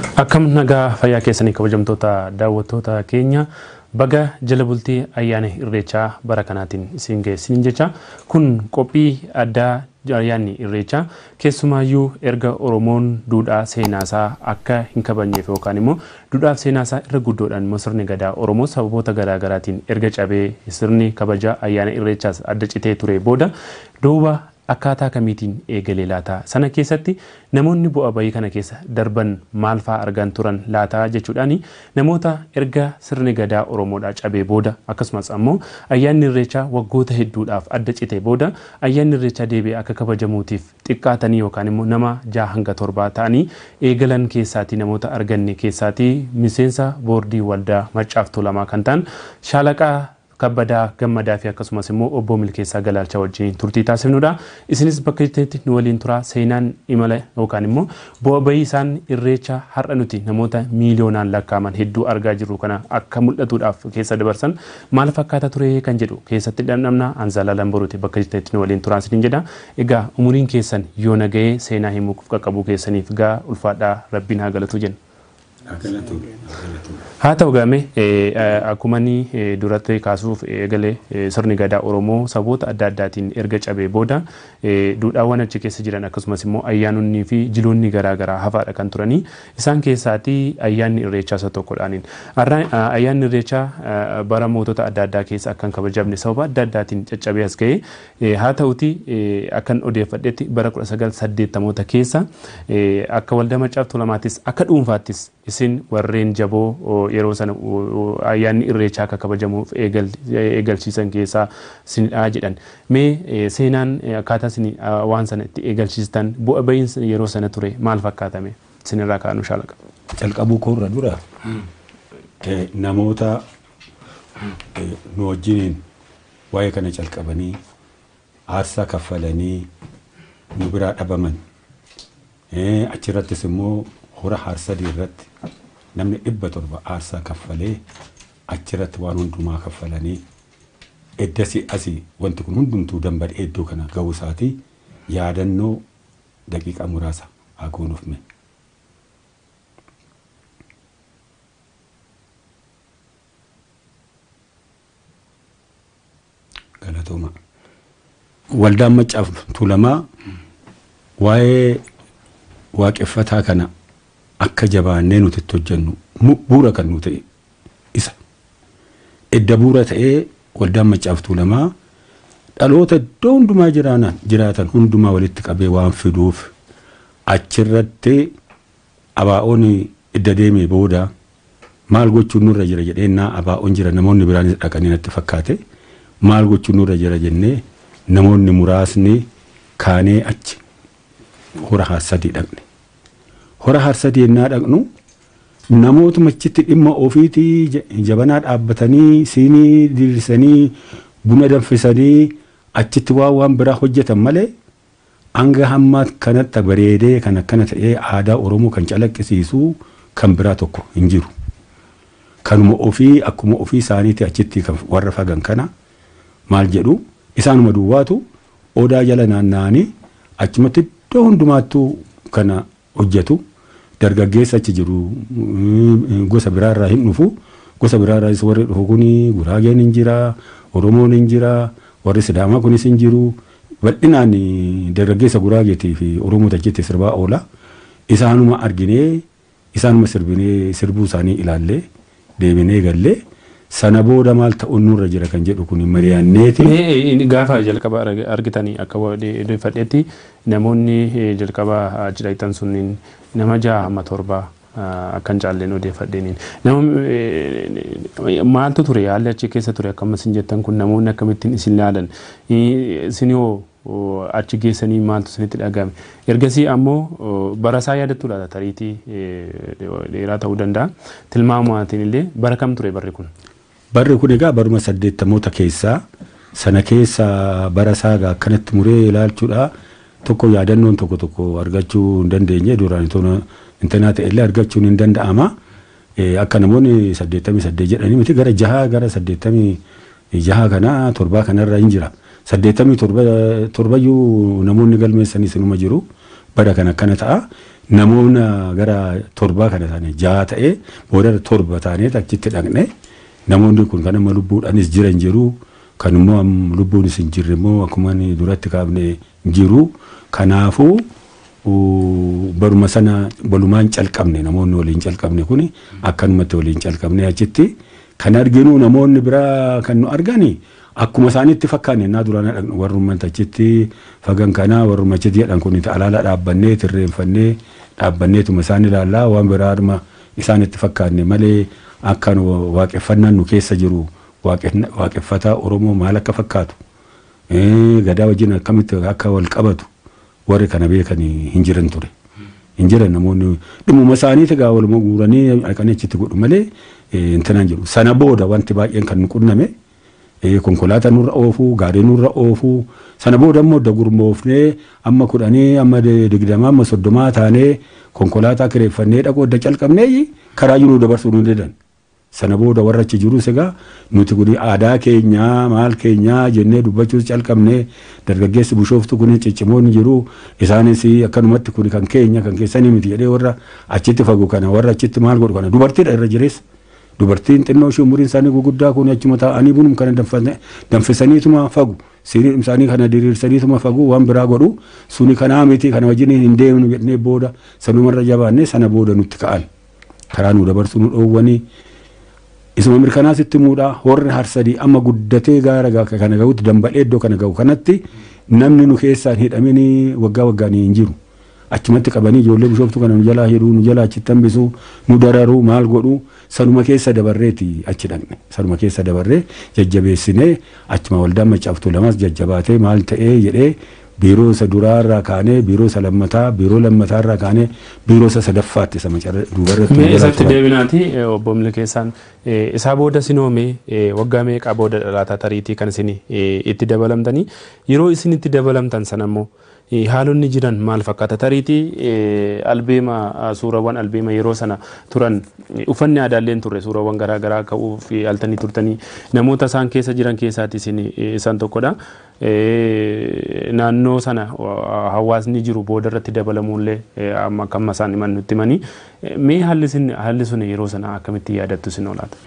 Akkam nagaa fayyaa keessanii kabajamtoota daawwattoota keenya baga jala bultii ayyaana irreechaa bara kanaatiin isin geessiniin jecha kun qophii addaa ayyaanni irreechaa keessumaayyuu erga Oromoon duudhaa seenaasaa akka hin kabajneef yookaan immoo duudhaaf seenaasaa irra guddoodhaan immoo sirni gadaa Oromoo sababoota garaa garaatiin erga cabee sirni kabaja ayyaana irreechaas adda citee ture booda duuba akkaataa kamiitiin eegalee laataa sana keessatti namoonni bu'aa bayii kana keessa darban maal fa'aa argan turan laataa jechuudhaan namoota erga sirni gadaa Oromoodhaa cabee booda akkasumas ammoo ayyaanni irreechaa waggoota hedduudhaaf adda citee booda ayyaanni irreechaa deebi'ee akka kabajamuutiif xiqqaatanii yookaan immoo nama 6 hanga 7 ta'anii eegalan keessaatii namoota arganne keessaatii miseensa boordii waldaa Maccaaf Tuulamaa kan ta'an Shaalaqaa Kabbadaa Gammadaa fi akkasumas immoo obbo Milkeessaa Galaalchaa wajjin turtii taasifnudha. Isinis bakka jirtanitti nu waliin turaa seenaan imala yookaan immoo bu'aa bayii isaan irreecha har'a nuti namoota miiliyoonaan lakkaa'aman hedduu argaa jirru kana akka mul'atuudhaaf keessa dabarsan maal fakkaata ture kan jedhu keessatti dhamdhamna Anzaalaa Lamboruuti bakka jirtanitti nu waliin turaa isiniin jedha. Egaa umuriin keessan yoo nagahee seenaa himuuf qaqqabuu keessaniif gaa ulfaadhaa rabbiin haa galatu jenna. Haa ta'u gaame akkuma inni duratti kaasuuf eegalee sirni gadaa Oromoo saboota adda addaatiin erga cabee booda duudhaawwan achi keessa jiran akkasumas immoo ayyaanonni fi jiloonni garaa garaa hafaadha kan turanii isaan keessaatii ayyaanni irreechaa isa tokkodhaaniin. Ayyaanni irreechaa bara mootota adda addaa keessa akka hin kabajamne sababa adda addaatiin caccabee as ga'e haa ta'uti akkan odeeffadhetti bara 1980 keessa akka waldaa Maccaaf Tuulamaattis akka dhuunfaattis isin warreen jaboo yeroo sana ayyaanni irreechaa akka kabajamuuf eegalchiisan keessaa isinidha jedhan. Mee seenaan akkaataa isin waan sana itti eegalchiistan bu'a bahiinsa yeroo sana ture maal fakkaatame isinirraa kaa'anu shaalaqa. Calqabuu koorra dura namoota nu wajjiniin waa'ee kana calqabanii aarsaa kaffalanii nu biraa dhabaman achirrattis immoo hora Harsadii irratti namni 700 aarsaa kaffalee achirratti waan hundumaa kaffalanii eddasii asii wanti kun hundumtuu dambadhee iddoo kana ga'uu isaatii yaadannoo daqiiqaa muraasa haa goonuuf mee. Galatooma. Waldaan Maccaaf Tuulamaa waa'ee waaqeffataa kana akka jabaannee nuti itti hojjennu bu'uura kan nu ta'e isa. Edda bu'uura ta'ee waldaan Maccaaf Tuulamaa dhaloota iddoo hundumaa jiraatan hundumaa walitti qabee waan fiduuf achirratti abaa'oon edda deemee booda maal gochuun nurra jira jedhee abaa'oon jira namoonni biraanis dhaqanii natti fakkaate maal gochuun nurra jira jennee namoonni muraasni kaanee achi hora Harsadii dhaqne. Hora Harsadii yennaa dhaqnu namootuma achitti dhimma ofiitii jabanaa dhaabbatanii siinii diriirsanii buna danfisanii achitti waan biraa hojjetan malee hanga hamma kanatti bareedee kan akkana ta'ee aadaa Oromoo kan calaqqisiisu kan biraa tokko hin jiru. Kanuma ofii akkuma ofii isaaniitti achitti kan warra fagan kana maal jedhu isaanuma duwwaatu odaa jala naanna'anii achumatti iddoo hundumaattuu kana hojjetu. Dargaggeessa achi jiru gosa biraarraa hin dhufu gosa biraarraas warri dhufu kuni Guraageen hin jira Oromoon hin jira warri Sidaamaa kunis hin jiru bal'inaan dargaggeessa Guraageetii fi Oromoota achitti sirbaa oola isaanuma arginee isaanuma sirbinee sirbuu isaanii ilaallee deebinee gallee sana booda maal ta'uun nurra jira kan jedhu kun mari'anneeti. Gaafa jalqaba argitanii akka odeeffadhetti namoonni jalqaba achi dhaqxan sunniin nama 6 hamma 7 akkan caalleen odeeffadheeniin. Nama maaltu ture haalli achi keessa ture akkam isin jettan kun namoonni akkamittiin isin ilaalan isin hoo achi geessanii maaltu isinitti dhagahame ergasii ammoo barasaa yaadattu laata tariitii dheeraa ta'uu danda'a tilmaamaatiin illee bara kam ture barri kun? Barri kun egaa baruma 80moota keessaa sana keessa barasaa egaa akkanatti muree ilaalchuudha. Tokko yaadannoon tokko tokko argachuu hin dandeenye duraan intanaa ta'e illee argachuun hin danda'ama. Akka namoonni 88 jedhanii miti gara 6 gara 86 kana 7 kanarra hin jira. 87 torbayyuu namoonni galmeessanii sinuma jiru. Bara kana akkana ta'a. Namoonni gara 7 kana taane 6 ta'ee booda 7 taanee achitti dhaqne. Namoonni kun kan amma lubbuudhaanis jiran jiru, kan immoo lubbuunis hin jirre immoo akkuma duratti kaafne jiru. Kanaafuu baruma sana walumaan calqabne, namoonni waliin calqabne kuni akkanumatti waliin calqabne achitti kan arginu. Namoonni biraa kan nu argani akkuma isaanitti fakkaanne naa duraan dhaqnu, warrummaan achitti fagan kanaa warrummaa achitti jedhan kun alaala dhaabbannee tirreenfannee dhaabbanneetuma isaan ilaallaa waan biraadhuma isaanitti fakkaanne malee akka waaqeffannaan nu keessa jiru, waaqeffataa Oromoo maal akka fakkaatu, gadaa wajjin akkamitti akka wal qabatu warri kana beekan hin jiran ture. Hin jiran namoonni dhimuma isaaniiti gaa waluma guuranii dhaqanii achitti godhu malee intinaan jiru. Sana booda wanti baay'een kan nu qunname konkolaataa nurra oofuu, gaarii nurra oofuu, sana booda immoo dagurmoofnee amma 10 amma 20 amma 30 taanee konkolaataa kireeffannee dhaquu adda calqabnee karaa jiru dabarsuu nu didan. Sana booda warra achi jirus egaa nuti kun aadaa keenyaa maal keenyaa jennee dubbachuus calqabnee, dargaggeessi Bushooftu kun ciccimoon jiru isaanis akkanumatti kun kan keenya kan keessanii miti jedhee warra achitti fagu kana warra achitti maal godhu kana dubartiidha irra jireessa. Dubartiin xinnoo ishee umuriin isaanii guguddaa kun achuma taa'anii bunum kana danfisaniituma fagu, siinii isaanii kana diriirsaniituma fagu, waan biraa godhu suni kanaa miti, kana wajjin hin deemnu jennee booda sanumarra jabaannee sana booda nutti ka'an. Karaa nu dabarsuu nu dhoowwanii. Isuma mirkanaas itti muudhaa horri Harsadii amma guddatee gaara kana gahutti dambalee iddoo kana gahu kanatti namni nu keessaan hidhaminii waggaa waggaan hin jiru. Achumatti qabanii ijoollee Bishooftuu kana nu jalaa hidhuu, nu jalaa achitti hambisuu, nu dararuu, maal godhuu, sanuma keessa dabarreeti achi dhaqne. Sanuma keessa dabarree jajjabeessinee achuma waldaan Maccaaf Tuulamaas jajjabaatee maal ta'ee jedhee biiroo isa duraarraa kaanee biiroo isa lammataa, biiroo lammataarraa kaanee biiroo isa sadaffaatti isa macarra duubarratti. Mee isatti deebinaati obbo Milkeessaan, isaa booda sinoomee waggaa meeqaa booda dhalaataa tariitii kan isin itti dabalamtanii? Yeroo isin itti dabalamtan sana immoo haalonni jiran maal fakkaata? Tariitii albeema, suurawwan albeema yeroo sana turan, uffanni aadaallee turre, suurawwan garaa garaa ka'uuf yaaltanii turtanii, namoota isaan keessa jiran keessaati isin isaan tokkodha. Naannoo sana hawaasni jiru booda irratti dabalamuullee amma akka amma isaan himan nutti himanii. Mee haalli sun yeroo sana akkamitti yaadattu isin olaata?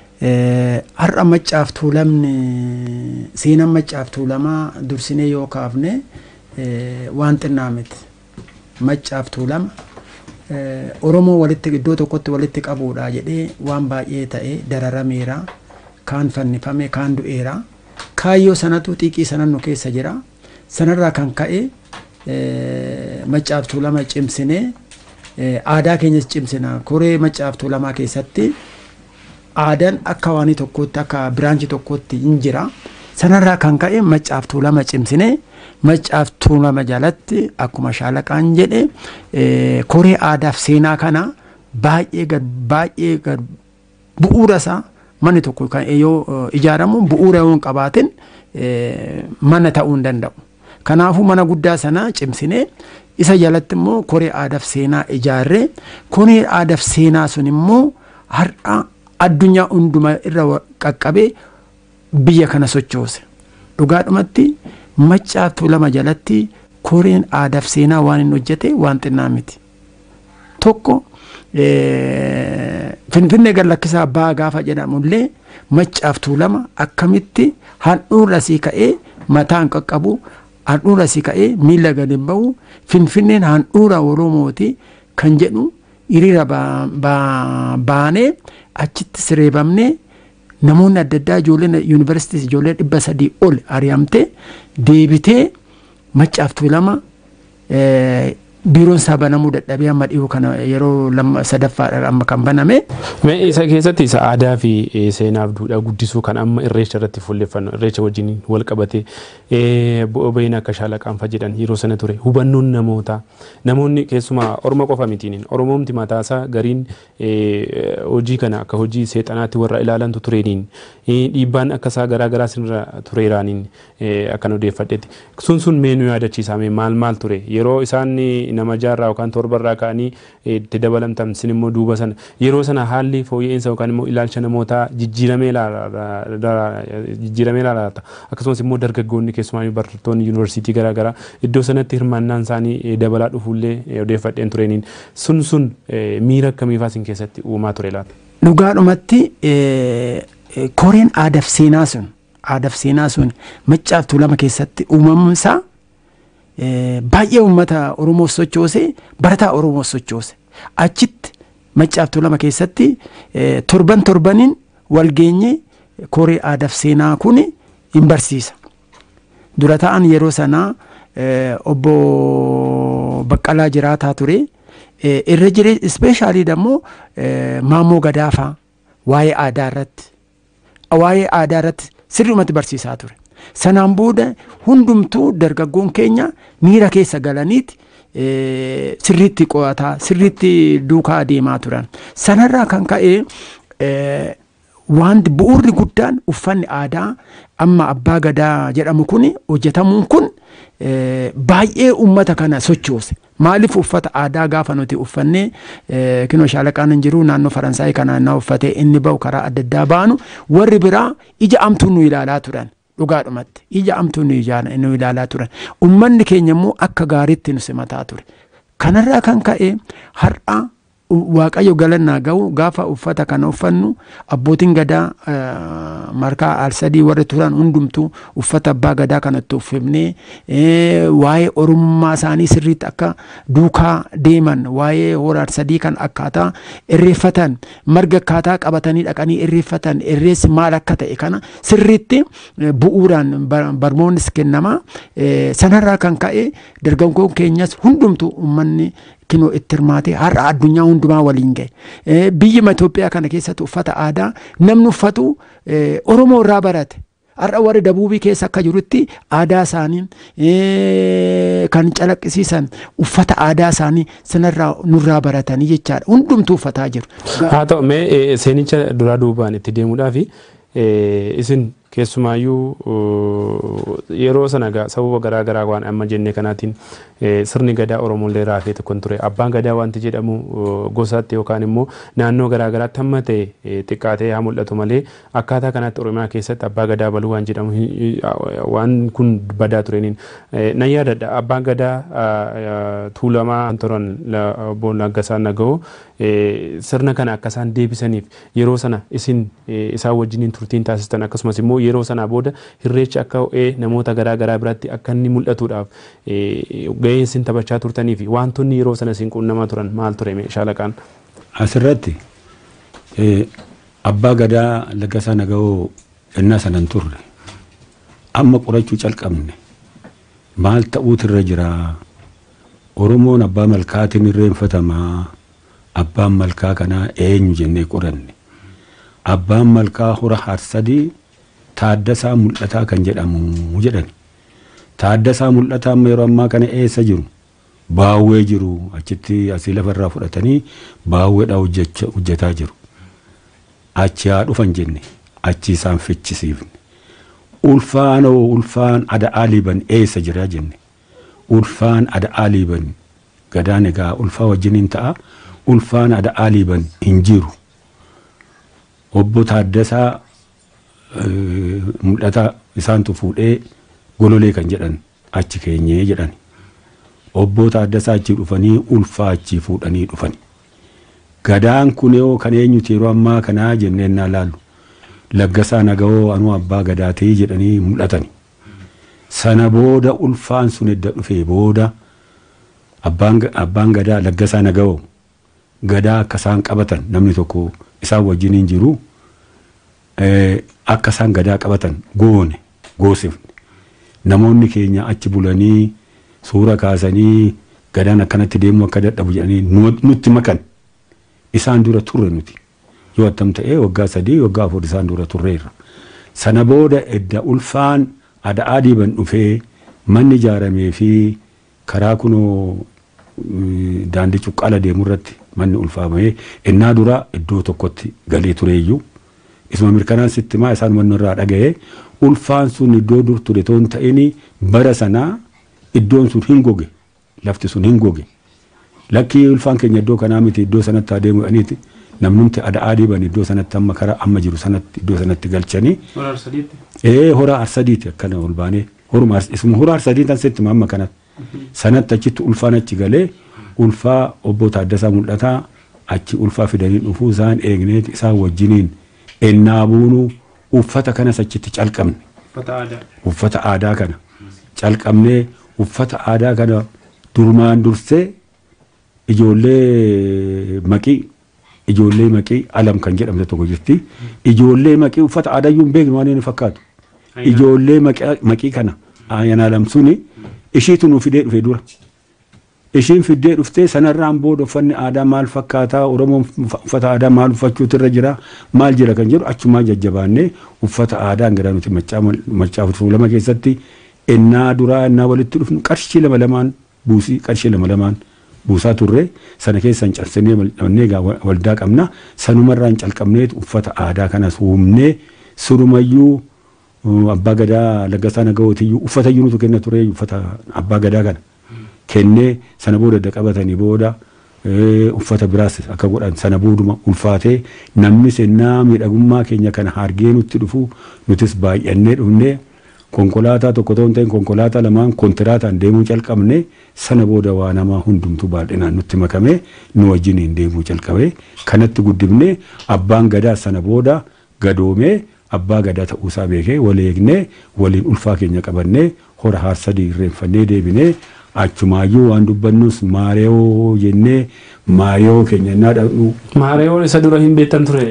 Har'a Maccaaf Tuulamni, seenaan Maccaaf Tuulamaa dursinee yoo kaafne waan xinnaa miti. Maccaaf Tuulama Oromoo walitti iddoo tokkotti walitti qabuudha jedhee waan baay'ee ta'e dararameera. Kaan fannifame, kaan du'eera. Kaayyoo sanatu xiiqii sanan nu keessa jira. Sanarraa kan ka'e Maccaaf Tuulama cimsinee aadaa keenyas cimsina. Koree Maccaaf Tuulamaa keessatti aadaan akka waanii tokkootti, akka branch tokkootti hin jira. Sanarraa kan ka'e Maccaaf Tuulama cimsinee Maccaaf Tuulama jalatti akkuma shaalaqaan jedhe koree aadaaf seenaa kana baay'ee gad baay'ee gad bu'uura isaa, manni tokko kan yoo ijaaramu bu'uura yoo hin qabaatin mana ta'uu hin danda'u. Kanaafuu mana guddaa sana cimsinee isa jalatti immoo koree aadaaf seenaa ijaarree, koree aadaaf seenaa sun immoo har'a addunyaa hunduma irra qaqqabee biyya kana sochoose. Dhugaadhumatti Maccaaf Tuulama jalatti koreen aadaaf seenaa waan inni hojjete waan xinnaa miti. Tokko Finfinnee gad lakkisaa baa gaafa jedhamullee Maccaaf Tuulama akkamitti handhuurra asii ka'ee mataan qaqqabu, handhuurra asii ka'ee miila gadi hin ba'u, Finfinneen handhuura Oromooti kan jedhu hiriira baanee achitti sireebamnee namoonni adda addaa, ijoolleen yuunivarsiitii ijoollee 300 ol ari'amtee deebitee Maccaaf Tuulama biiroon isaa banamuu dadhabee amma dhiyoo kana yeroo lamma sadaffaadha amma kan baname. Mee isa keessatti isa aadaa fi seenaaf duudhaa guddisuu kan amma irreecha irratti fuulleffannu, irreecha wajjin wal qabate bu'aa bahiin akka shaalaqaan fa jedhan yeroo sana ture, hubannoon namootaa, namoonni keessumaa Orma qofa mitiin, Oromoomti mataasaa gariin hojii kana akka hojii seexanaatti warra ilaalantu tureeniin dhiibbaan akka isaa garaa garaa sinirra tureeraaniin akkan odeeffadhetti sun mee nu yaadachiisaa, mee maal maal ture yeroo isaan nama 6 yookaan 7 ka'anii itti dabalamtan isin immoo duuba sana yeroo sana haalli fooyya'insa yookaan immoo ilaalcha namootaa jijjiiramee laalaata. Akkasumas immoo dargaggoonni keessumaa barattoonni yuunivarsiitii garaagaraa iddoo sanatti hirmaannaan isaanii dabalaa dhufuullee odeeffadheen tureeniin sun miira akkamiifaa isin keessatti uumaa ture laata? Dhugaadhumatti koreen aadaaf seenaa sun Maccaaf Tuulama keessatti uumamuun isaa baay'ee uummata Oromoo sochoose, barataa Oromoo sochoose. Achitti Maccaaf Tuulama keessatti torban torbaniin walgeenye koree aadaaf seenaa kun hin barsiisa. Dura ta'an yeroo sanaa obbo Baqqalaa Jiraataa ture. Irra jiree ispeeshaalii dammoo Maammoo Gadaafaa waa'ee aadaa irratti sirriumatti barsiisaa ture. Sanaan booda hundumtuu dargaggoon keenya miira keessa galaniiti sirriitti qo'ataa, sirriitti duukaa deemaa turan. Sanarraa kan ka'e wanti bu'uurri guddaan uffanni aadaa amma abbaa gadaa jedhamu kun hojjetamuun kun baay'ee uummata kana sochoose. Maaliif uffata aadaa gaafa nuti uffannee kinoo shaalaqaan hin jiru naannoo Faransaay kana na uffatee inni ba'u karaa adda addaa baanu warri biraa ija amtuu nu ilaalaa turan. Dhugaadhumatti ija amtuu nu ilaalaa turan. Uummanni keenya immoo akka gaariitti nu simataa ture. Kanarraa kan ka'e har'a Waaqayyo galannaa ga'u gaafa uffata kana uffannu abbootiin gadaa markaa al-sadii warri turan hundumtuu uffata abbaa gadaa kanatti uffifnee waa'ee oromummaa isaanii sirriitti akka duukaa deeman, waa'ee hora al-sadii kan akkaataa irreeffatan, marga akkaataa qabatanii dhaqanii irreeffatan, irreessi maal akka ta'e kana sirriitti bu'uuraan barmoonnis kennama. Sanarraa kan ka'e dargaggoon keenyas hundumtuu uummanni kinoo itti hirmaatee har'a addunyaa hundumaa waliin ga'e. Biyyi Itoophiyaa kana keessatti uffata aadaa namni uffatu Oromoo irraa barate. Har'a warri dabuubii keessa akka jirutti aadaa isaanii kan calaqqisiisan uffata aadaa isaanii sanarraa nurraa baratanii jechaadha. Hundumtuu uffataa jiru. Haa ta'u mee seenicha duraa duubaan itti deemuudhaaf isin keessumaayyuu yeroo sana sababa garaa garaa waan amma jenne kanaatiin sirni gadaa Oromollee raafee tokko ture. Abbaan gadaa wanti jedhamu gosaatti yookaan immoo naannoo garaa garaatti hamma ta'e xiqqaatee haa mul'atu malee akkaataa kanatti Oromiyaa keessatti abbaa gadaa baluu waan jedhamu waan kun badaa tureeniin. Nan yaadadha abbaan gadaa Tuulamaa turan obbo Naggasaa Naga'oo sirna kana akka isaan deebisaniif yeroo sana isin isaan wajjiniin turtiin taasistan akkasumas immoo yeroo sanaa booda irreechi akka ho'ee namoota garaa garaa biratti akka inni mul'atuudhaaf gaheen isin taphachaa turtanii fi wantoonni yeroo sana isin qunnamaa turan maal ture shaalaqaan? Asirratti abbaa gadaa Laggasaa Naga'oo ennaa sana hin turre amma qorachuu calqabne maal ta'uutu irra jira? Oromoon abbaa malkaatiin irreenfatamaa, abbaan malkaa kanaa eenyu jennee qoranne. Abbaan malkaa hora Harsadii Taaddasaa Mul'ataa kan jedhamu jedhan. Taaddasaa Mul'ataa amma yeroo ammaa kana eessa jiru? Baawwee jiru. Achitti asii lafarraa fudhatanii baawweedhaa hojjetaa jiru. Achi haa dhufan jenne, achi isaan fichisiifne. Ulfaanoo ulfaan Ada'aa Liiban eessa jira jenne. Ulfaan Ada'aa Liiban gadaan egaa ulfaa wajjiniin ta'a. Ulfaan Ada'aa Liiban hin jiru. Obbo Taaddasaa Mul'ataa isaantu fuudhee gololee kan jedhan achi keenyee jedhan. Obbo Taaddasaa achi dhufanii ulfaa achi fuudhanii dhufani. Gadaan kun yoo kan eenyuti yeroo ammaa kanaa jennee naa laallu. Laggasaa Naga'oo anuu abbaa gadaatii jedhanii mul'atani. Sana booda ulfaan sun edda dhufee booda abbaan gadaa Laggasaa Naga'oo gadaa akka isaan qabatan namni tokko isaan wajjiniin jiru akka isaan gadaa qabatan goone goosifne. Namoonni keenya achi bulanii suura kaasanii gadaan akkanatti deemuu akka dadhabu jedhanii nutti makan. Isaan dura turre nuti. Yoo attam ta'ee waggaa 3 waggaa 4 isaan dura turreerra. Sana booda edda ulfaan Ada'aa Liiban dhufee manni ijaaramee fi karaa kunoo daandii cuqqaala deemu irratti manni ulfaamee innaa dura iddoo tokkotti galee tureeyyuu. Isuma mirkanaan sitti maa isaan manni irraa dhaga'ee ulfaan sun iddoo dur ture toon ta'ini bara sanaa iddoon sun hin goge, lafti sun hin goge. Lakkii ulfaan keenya iddoo kanaa miti iddoo sanatti adeemu aniiti namnumti ada'aa deeban iddoo sanatti amma karaa amma jiru sanatti iddoo sanatti galchanii. Hora Arsadiitti? Hora Arsadiitti akkana ol baanee horuma isuma hora Arsadii tan sitti amma kanatti. Sanatti achitti ulfaan achi galee ulfaa obbo Taaddasaa Mul'ataa achi ulfaa fidanii dhufuu isaan eegneeti isaan wajjiniin ennaa buunuu uffata kanas achitti calqabne. Uffata aadaa. Uffata aadaa kana calqabnee uffata aadaa kana durmaan dursee ijoollee maqii alam kan jedhamte tokko jirti. Ijoollee maqii uffata aadaa iyyuu hin beeknu waan inni fakkaatu. Ijoollee maqii kana ayyaana alam suni ishiitu nu fidee dhufe dura. Ishiin fiddee dhuftee sanarraan booda uffanni aadaa maal fakkaataa Oromoon uffata aadaa maal uffachuutu irra jira maal jira kan jedhu achumaa jajjabaannee uffata aadaa gara nuti Maccaaf Tuulama keessatti ennaa duraa ennaa walitti dhufnu qarshii lama lamaan buusii qarshii lama lamaan buusaa turre sana keessan cabsinee mannee waldaa qabna sanumarraan calqabneet uffata aadaa kanas uumnee surumayyuu abbaa gadaa Laggasaa Nagawootiyyuu uffata iyyuu nutu kenna ture uffata abbaa gadaa kana. Kennee sana booda edda qabatanii booda uffata biraas akka godhan sana booduma ulfaatee namni sennaa miidhagummaa keenya kana hargee nutti dhufu nutis baay'annee dhufnee konkolaataa tokko ta'uun ta'in konkolaataa lamaan kontiraataan deemuu calqabne sana booda waa namaa hundumtuu baay'inaan nutti makamee nu wajjiniin deemuu calqabe kanatti guddifnee abbaan gadaa sana booda gadoomee abbaa gadaa ta'uusaa beekee wal eegnee waliin ulfaa keenya qabannee hora Harsadii irreenfannee deebinee achumaayyuu waan dubbannus maareewoo jennee maareewoo keenya innaa dhaqnu. Maareewoo isa dura hin beektan ture.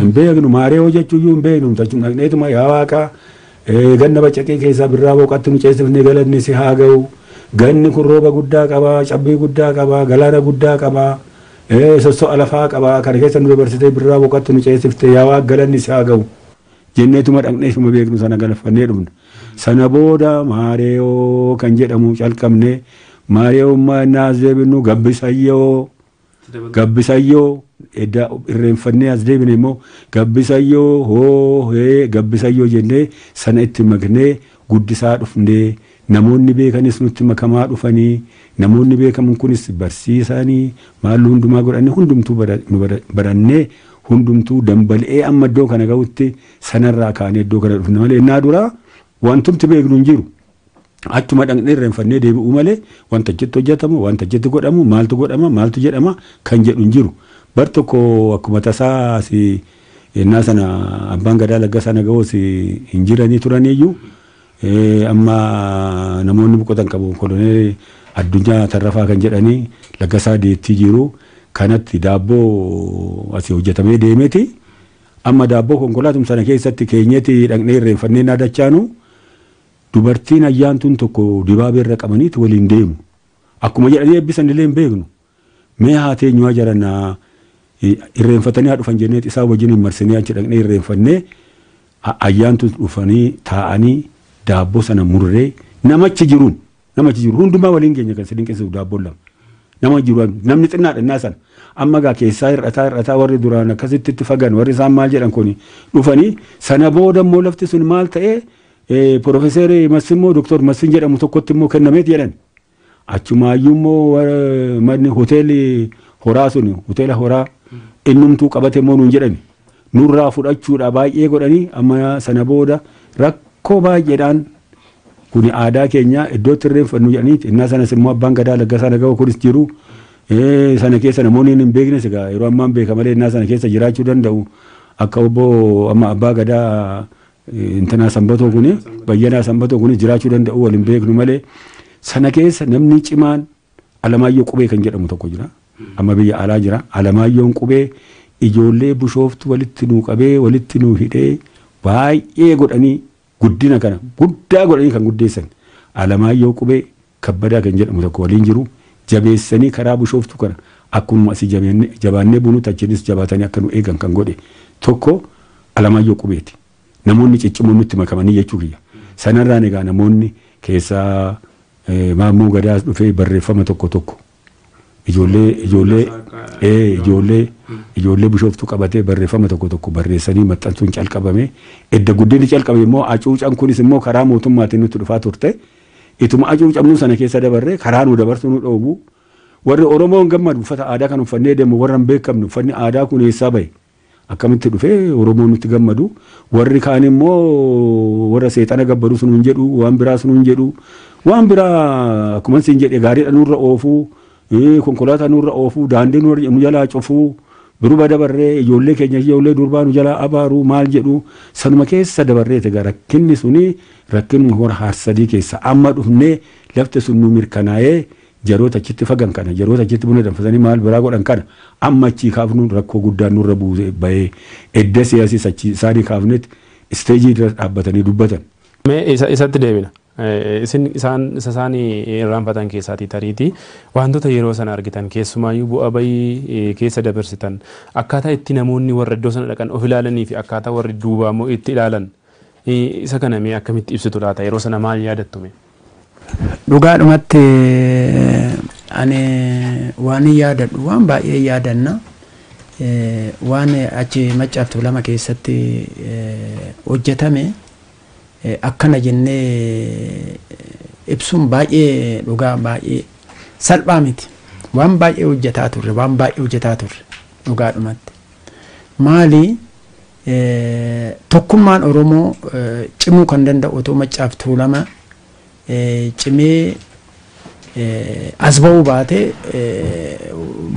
Hin beeknu maareewoo jechuuyyuu hin beeknu tachuma dhaqneetuma yaa waaqaa ganna bacaqee keessaa birraa booqatti nu ceesifnee galanni si haa ga'u ganni kun rooba guddaa qabaa cabbii guddaa qabaa galaana guddaa qabaa sosso'a lafaa qabaa kana keessa nu dabarsitee birraa booqatti nu ceesifte yaa waaqa galanni si haa ga'u jenneetuma dhaqneetuma beeknu sana galfannee dhufna. Sana booda maareewoo kan jedhamu calqabne maareewummaa innaa as deebinu gabbisayyoo edda irreenfannee as deebine immoo gabbisayyoo hoo hee gabbisayyoo jennee sana itti maknee guddisaa dhufnee namoonni beekanis nutti makamaa dhufanii namoonni beekaman kunis barsiisanii maalluu hundumaa godhanii hundumtuu barannee hundumtuu dambali'ee amma iddoo kana ga'utti sanarraa kaanee iddoo kana dhufne malee innaa duraa wantumti beeknu hin jiru. Achuma dhaqnee irreenfannee deebi'uu malee wanta achitti hojjetamu wanta achitti godhamu maaltu godhama maaltu jedhama kan jedhu hin jiru. Bar tokko akkuma tasaa si innaa sana abbaan gadaa Laggasaa Nagawoos hin jiranii turaniyyuu amma namoonni boqotan qabu koloneel Addunyaa Tarrafaa kan jedhanii Laggasaa Deettii jiru kanatti daabboo asii hojjetamee deemeeti. Amma daabboo konkolaatum sana keessatti keenyeeti dhaqnee irreenfannee naadachaanu dubartiin ayyaantuun tokko dibaabee irra qabaniiti waliin deemu. Akkuma jedhanii eebbisan illee hin beeknu. Mee haa teenyu jaranaa irreenfatanii haa dhufan jenneeti isaan wajjin hin marsinee achi dhaqnee irreenfannee ayyaantuun dhufanii taa'anii daabboo sana murree namachi jiruun hundumaa waliin keenya kan si dinqisiisu daabboon lama. Nama jiru namni xinnaadha innaa sana amma gaa keessaa hir'ataa warri duraan akkasitti itti fagan warri isaan maal jedhan kuni dhufanii sana booda immoo lafti sun maal ta'ee Profeesar Massin immoo Doktor Massin jedhamu tokkotti immoo kennameet jedhan achumaayyuu immoo manni hoteelli horaa sun hoteela horaa innumtuu qabate immoo nuun jedhani nurraa fudhachuudha baay'ee godhanii amma sana booda rakkoo baay'eedhaan kuni aadaa keenya iddootti irreenfannu jedhaniiti innaa sanas immoo abbaan gadaa Laggasaa Nagawoo kunis jiru sana keessa namoonni hin beeknes egaa yeroo ammaan beeka malee innaa sana keessa jiraachuu danda'u akka obbo amma abbaa gadaa intanaa Sanbatoo kuni Bayyanaa Sanbatoo kunis jiraachuu danda'u waliin beeknu malee sana keessa namni cimaan Alamaayyoo Qubee kan jedhamu tokko jira amma biyya alaa jira Alamaayyoon Qubee ijoollee Bushooftu walitti nuu qabee walitti nuu hidhee baay'ee godhanii guddina kana guddaa godhanii kan guddeessan Alamaayyoo Qubee Kabbadaa kan jedhamu tokko waliin jiru jabeessanii karaa Bushooftu kana akkuma asii jabaannee bunutti achinis jabaatanii akka nu eegan kan godhe tokko Alamaayyoo Qubeeti. Namoonni ciccimoon nutti makamanii jechuu kiyya. Sanarraan egaa namoonni keessaa Maammoo Gadaas dhufee barreeffama tokko tokko ijoollee Bushooftuu qabatee barreeffama tokko tokko barreessanii maxxansuun calqabame edda guddinni calqabe immoo acuucan kunis immoo karaa mootummaatiin nutti dhufaa turte ituma acuucamnuu sana keessa dabarree karaa nu dabarsu nu dhoowwu Warri Oromoon gammadu uffata aadaa kan uffannee deemu warra hin beekamne uffanni aadaa kun eessaa bahe akkamitti dhufee Oromoon nutti gammadu. Warri kaan immoo warra seexana gabbadu sun hin jedhu, waan biraa sun hin jedhu, waan biraa akkuma siin jedhe gaariidha nurra oofuu, konkolaataa nurra oofuu, daandii nu jalaa cufuu, biruba dabarree ijoollee keenya ijoollee durbaa nu jalaa abaaruu maal jedhu sanuma keessa dabarreeti. Egaa rakkinni suni rakkinuma hora Harsadii keessa amma dhufnee lafti sun nu mirkanaa'ee jaroota achitti fagan kana, jaroota achitti buna danfasanii maal biraa godhan kana amma achii kaafnu rakkoo guddaan nurra buusee bahee edda siyaasiis achi isaanii kaafnetti isteejii irra dhaabbatanii dubbatan. Mee isatti deebina. Isin isaan isa isaanii irraanfatan keessaatii tariitii wantoota yeroo sana argitan keessumaayyuu bu'aa bayii keessa dabarsitan akkaataa itti namoonni warra iddoo sana dhaqan of ilaalanii fi akkaataa warri duubaa immoo itti ilaalan isa kana mee akkamitti ibsitu laata, yeroo sana maal yaadattu mee? Dhugaadhumatti ani waan yaadadhu waan baay'ee yaadanna. Waan achi Maccaaf Tuulama keessatti hojjetame akkana jennee ibsuun baay'ee dhugaa baay'ee salphaa miti. Waan baay'ee hojjetaa turre, waan baay'ee hojjetaa turre dhugaadhumatti. Maali tokkummaan Oromoo cimuu kan danda'u otoo Maccaaf Tuulama cimee as ba'uu baate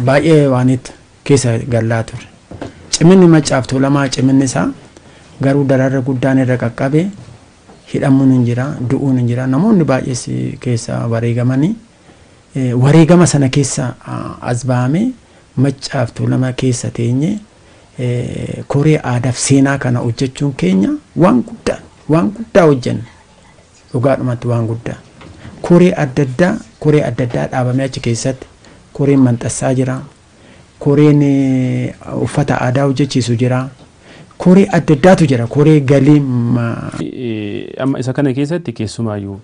baay'ee waanitti keessa gallaa ture. Ciminni Maccaaf Tuulamaa ciminni isaa garuu dararra guddaan irra qaqqabe, hidhamuun hin jira, du'uun hin jira, namoonni baay'ees keessa wareegamanii wareegama sana keessa as ba'ame Maccaaf Tuulama keessa teenye koree aadaaf seenaa kana hojjechuun keenya waan guddaa, waan guddaa hojjenne dhugaadhumatti waan guddaa. Koree adda addaa, koree adda addaa dhaabamee achi keessatti koreen manxassaa jira, koreen uffata aadaa hojjechiisu jira, koree adda addaatu jira, koree galii. Amma isa kana keessatti keessumaayyuu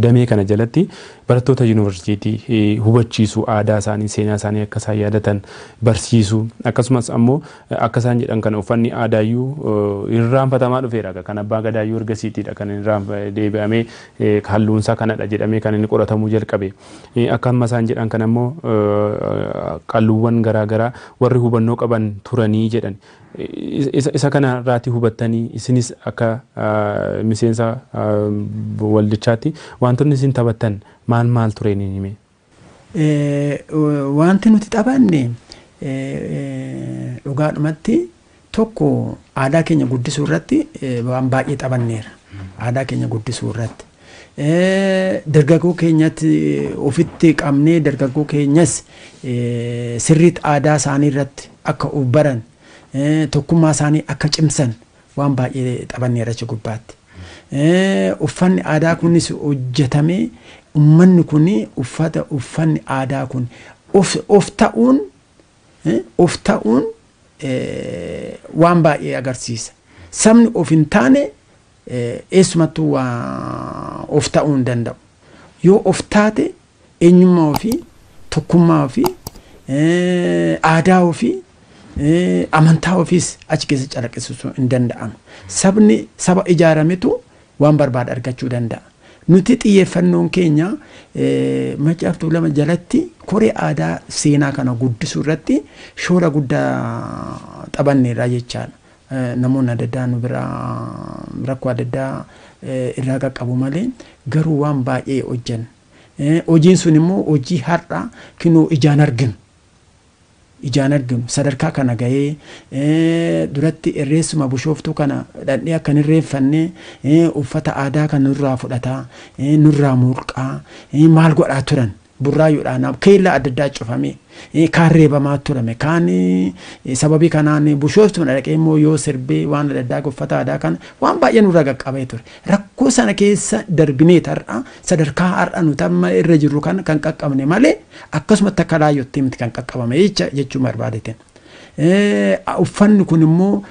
damee kana jalatti barattoota yuunivarsiitii hubachiisuu, aadaa isaanii, seenaa isaanii akka isaan yaadatan barsiisuu, akkasumas ammoo akka isaan jedhan kana uffanni aadaayyuu irraanfatamaa dhufeera. Kan abbaa gadaayyuu ergasiitiidha kan deebi'amee halluunsaa kanadha jedhamee kan inni qoratamuu jalqabe. Akka amma isaan jedhan kana immoo qalluuwwan garaagaraa warri hubannoo qaban turanii jedhan. Isa kana irraatii hubattanii isinis akka miseensa waldichaatti wantoonni isin taphattan maal maal tureen hime? Wanti nuti taphanne dhugaadhumatti tokko aadaa keenya guddisuu irratti waan baay'ee taphanneera. Aadaa keenya guddisuu irratti. Dargaggoo keenyatti ofitti qabnee dargaggoo keenyas sirriitti aadaa isaanii irratti akka of baran, tokkummaa isaanii akka cimsan waan baay'ee taphanneera achi gubbaatti. Uffanni aadaa kunis hojjetamee uummanni kun uffata uffanni aadaa kun of ta'uun of ta'uun waan baay'ee agarsiisa. Sabni of hin taane eessumattuu waa of ta'uu hin danda'u. Yoo of taate eenyummaa ofii, tokkummaa ofii, aadaa ofii, amantaa ofiis achi keessa calaqqisiisuu hin danda'amu. Sabni saba ijaarametu waan barbaade argachuu danda'a. Nuti xiyyeeffannoon keenya Maccaaf Tuulama jalatti koree aadaa seenaa kana guddisuu irratti shoora guddaa taphanneerra jechaadha. Namoonni adda addaa nu biraa rakkoo adda addaa irraa qaqqabu malee garuu waan baay'ee hojjenna. Hojiin sun immoo hojii har'a kinoo ijaan arginu. Ijaan arginu sadarkaa kana gahee duratti irreessuma Bishooftuu kana dhandhee akka hin irreeffanne uffata aadaa kan nurraa fudhataa, nurraa mulqaa, maal godhaa turan. Burraayyoodhaan keellaa adda addaa cufame, kaan reebamaa turame, kaan sababii kanaan Bishooftuu dhaqee immoo yoo sirbee waan adda addaa uffata aadaa kana waan baay'ee nurraa qaqqabee ture. Rakkoo sana keessa darbinee har'a sadarkaa har'a nuti amma irra jirru kana kan qaqqabne malee akkasumatti akka laayyootti miti kan qaqqabame jechuun barbaadeetiin. Uffanni kun immoo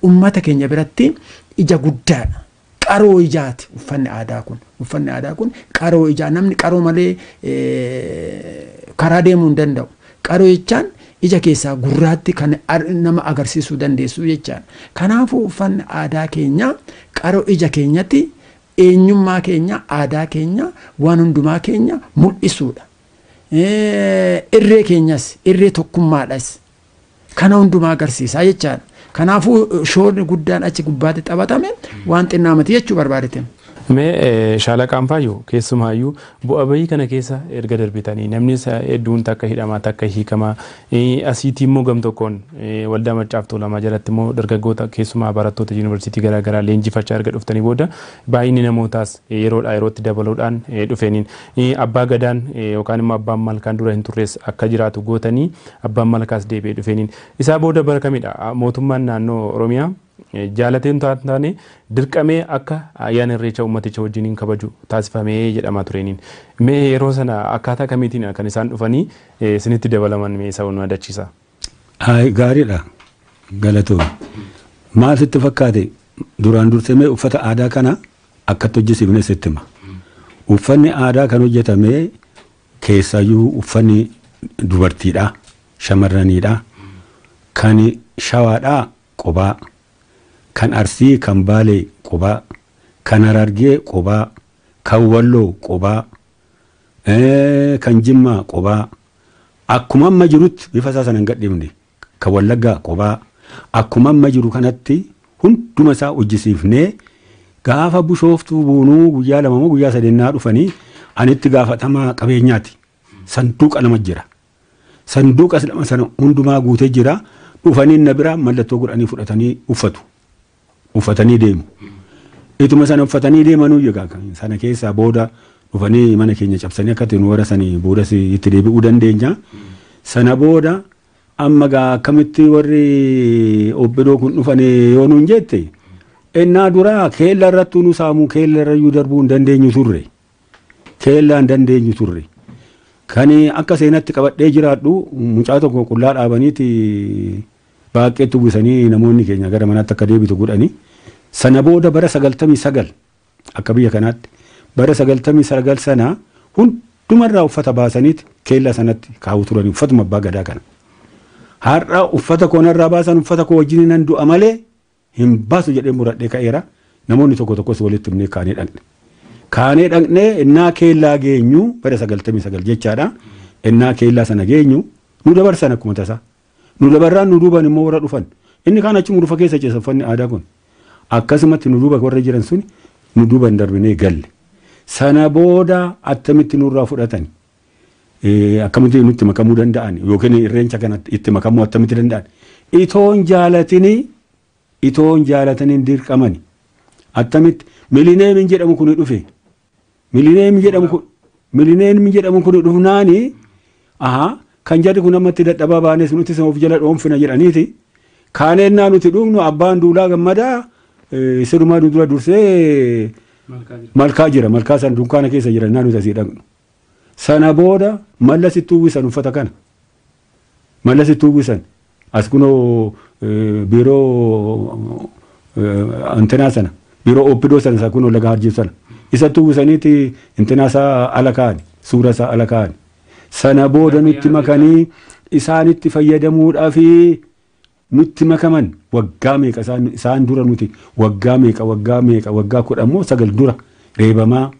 uummata keenya biratti ija guddaadha. Qaroo ijaati uffanni aadaa kun. Uffanni aadaa kun qaroo ijaa, namni qaroo malee karaa deemuu hin danda'u. Qaroo jechaan ija keessaa gurraatti kan nama agarsiisuu dandeessu jechaadha. Kanaafuu uffanni aadaa keenya qaroo ija keenyatti Eenyummaa keenya, aadaa keenya, waan hundumaa keenya mul'isuudha. Irree keenyas, irree tokkummaadhas. Kana hundumaa agarsiisa jechaadha. Kanaafuu shoorri guddaan achi gubbaatti taphatame waan xinnaa miti jechuu barbaadete. Mee Shaalaqaan Faayyoo, keessumaayyuu bu'a bayii kana keessa erga darbitanii namni hedduun takka hidhamaa takka hiikamaa, asiitii immoo gam tokkoon waldaa Maccaaf Tuulamaa jalatti immoo dargaggoota keessumaa barattoota yuunivarsiitii garaagaraa leenjifachaa erga dhuftanii booda baay'inni namootaas yeroodhaa yerootti dabaluudhaan dhufeeniin abbaa gadaan yookaan immoo abbaan malkaan dura hin turres akka jiraatu gootanii abbaan malkaas deebi'ee dhufeeniin isaa booda bara kamidha mootummaan naannoo Oromiyaa jaalateen taane dirqamee akka ayyaana Irreecha uummaticha wajjiniin kabaju taasifamee jedhamaa tureeniin. Mee yeroo sana akkaataa kamiitiin kan isaan dhufanii isinitti dabalaman, mee isa nu adachiisa? Gaariidha. Galatoon. Maal sitti fakkaate, duraan dursee uffata aadaa kana akkatti hojjisiifne sitti hima. Uffanni aadaa kan hojjetame keessaayyuu uffanni dubartiidha, shamarraniidha, kan Shawaadhaa qobaa, kan Arsii, kan Baalee qobaa, kan Harargee qobaa, kan Walloo qobaa, kan Jimmaa qobaa, akkuma amma jirutti bifa isaa sana hin gadhiifne, kan Wallaggaa qobaa, akkuma amma jiru kanatti hunduma isaa hojjisiifnee gaafa Bushooftuu buunuu guyyaa 2 moo guyyaa 3 dhufanii anitti gaafatamaa qabeenyaati. Sanduuqa 2 jira. Sanduuqa 2 sana hundumaa guutee jira. Dhufanii na bira mallattoo godhanii fudhatanii uffatu. Uffatanii deemu. Ituma sana uffatanii deemanuu egaa sana keessaa booda dhufanii mana keenya cabsanii akka ta'e nu warra sanii boodas itti deebi'uu dandeenya. Sana booda amma gaa akkamitti warri obbedoo kun dhufanii yoo nuun jette, ennaa duraa keella irrattuu nu saamuu, keella irrayyuu darbuu hin dandeenyu turre. Keellaa hin dandeenyu turre. Kan akka seenatti qabadhee jiraadhu mucaa tokko qullaa dhaabaniiti baaqeetti uwwisanii namoonni keenya gara manaatti akka deebitu godhanii. Sana booda bara 99, akka biyya kanaatti bara 99 sana hundumarraa uffata baasaniiti keella sanatti kaa'u turanii uffatuma abbaa gadaa kana. Har'a uffata koo narraa baasan, uffata koo wajjin nan du'a malee hin baasu jedhee muradhee ka'eera. Namoonni tokko tokkos walitti himnee kaanee dhaqne. Kaanee dhaqnee innaa keellaa geenyu bara 99 jechaadha. Innaa keellaa sana geenyu nu dabarsan akkuma tasaa. Nu dabarraan nu duuban immoo warra dhufan. Inni kaan achuma dhufa keessa ceesa uffanni aadaa kun. Akkasumatti nu duuba warra jiran sun nu duuban darbinee galle. Sana booda attamitti nurraa fudhatan? Akkamitti nutti makamuu danda'an? Yookiin Irreecha kanatti itti makamuu attamitti danda'an? Itoon jaalatanii dirqamani. Attamitti milineemiin jedhamu kun dhufe. Milineemiin jedhamu kun dhufnaani, aha, kan jarri kun ammatti dadhabaa baanes nuti of jala dhoonfina jedhaniiti. Kaaneennaa nuti dhugnu abbaan duulaa gammadaa sirumaa nu dura dursee malkaa jira, malkaa sana dunkaana keessa jira naa nuti asii dhaqnu. Sana booda mallas itti uwwisan uffata kana. Mallas itti uwwisan. As kunoo biiroo antenaa sana, biiroo oppidoo sana, isa kunoo laga harjiif sana. Isatti uwwisaniiti antenaa isaa ala kaa'ani, suura isaa ala kaa'ani. Sana booda nutti makanii isaanitti fayyadamuudhaafi nutti makaman. Waggaa meeqa isaan dura nuti waggaa meeqa, waggaa meeqa, waggaa 10 moo 9 dura reebamaa,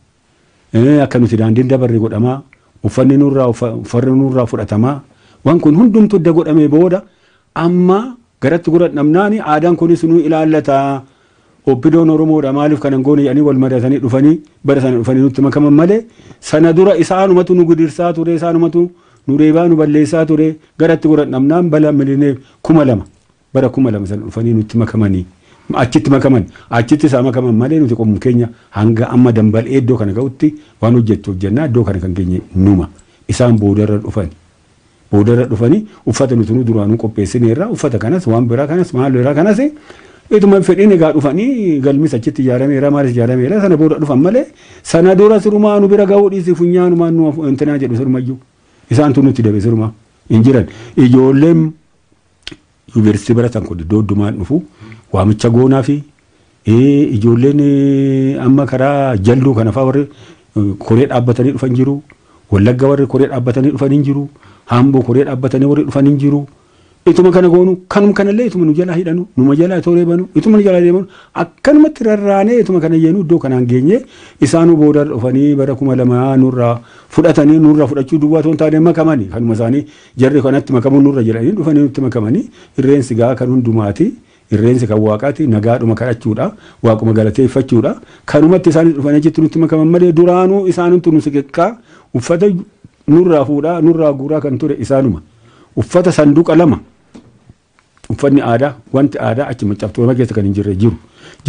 akka nuti daandiin dabarre godhamaa, uffanni nurraa fudhatamaa, waan kun hundumtu edda godhamee booda amma garatti godhadhamnaani aadaan kunis nu ilaallata, oppidoon Oromoodha, maaliif kanan goone jedhanii wal mari'atanii dhufanii bara sana dhufanii nutti makaman malee sana dura isaanumatu nu gidirsaa ture, isaanumatu nu reebaa, nu balleessaa ture. Garatti godhadhamnaan bala milineef 2000, bara 2000 sana dhufanii nutti makamanii, achitti makaman, achitti isaa makaman malee nuti qomu keenya hanga amma dambal'ee iddoo kana ga'utti waan hojjettu hojjennaa. Iddoo kana kan keenya numa, isaan boodarra dhufani. Boodarra dhufanii uffata nuti nu duraanuu qopheessineerra, uffata kanas, waan biraa kanas, maal biraa kanas ituma fedhiin egaa dhufanii galmis achitti ijaarameera, maalis ijaarameera, sana booda dhufan malee sana dura sirumaa nu bira ga'uu dhiisi funyaanumaan nu intinaa jedhu, sirumayyuu isaantu nutti dabe, sirumaa hin jiran. Ijoolleen yuunivarsiitii baratan kun iddoo hundumaan dhufu, waamicha goonaa fi ijoolleen amma karaa Jalluu kana fa'aa warri koree dhaabbatanii dhufan jiru. Wallagga warri koree dhaabbatanii dhufan hin jiru. Hamboo koree dhaabbatanii warri dhufan hin jiru. Ituma kana goonu kanum kanallee ituma nu jalaa hidhanu numa jalaa tooree banu ituma nu jalaa deemanu akkanumatti rarraanee ituma kana yeenu iddoo kanaan geenye isaanuu booda dhufanii bara 2000 nurraa fudhatanii nurraa fudhachuu duwwaa toon taanee makamanii kanuma isaanii jarri kanatti makamuu nurra jedhanii dhufanii nutti makamanii irreensi gaa kan hundumaati. Irreensi kan waaqaati nagaadhuma kadhachuudha waaquma galateeffachuudha kanumatti isaanis dhufanii achitti nutti makaman malee duraanuu isaanumtu nu siqeqqaa uffata nurraa fuudhaa nurraa guuraa kan ture isaanuma uffata sanduuqa 2 uffanni aadaa wanti aadaa achi Maccaaf Tuulamaa keessa kan hin jirre jiru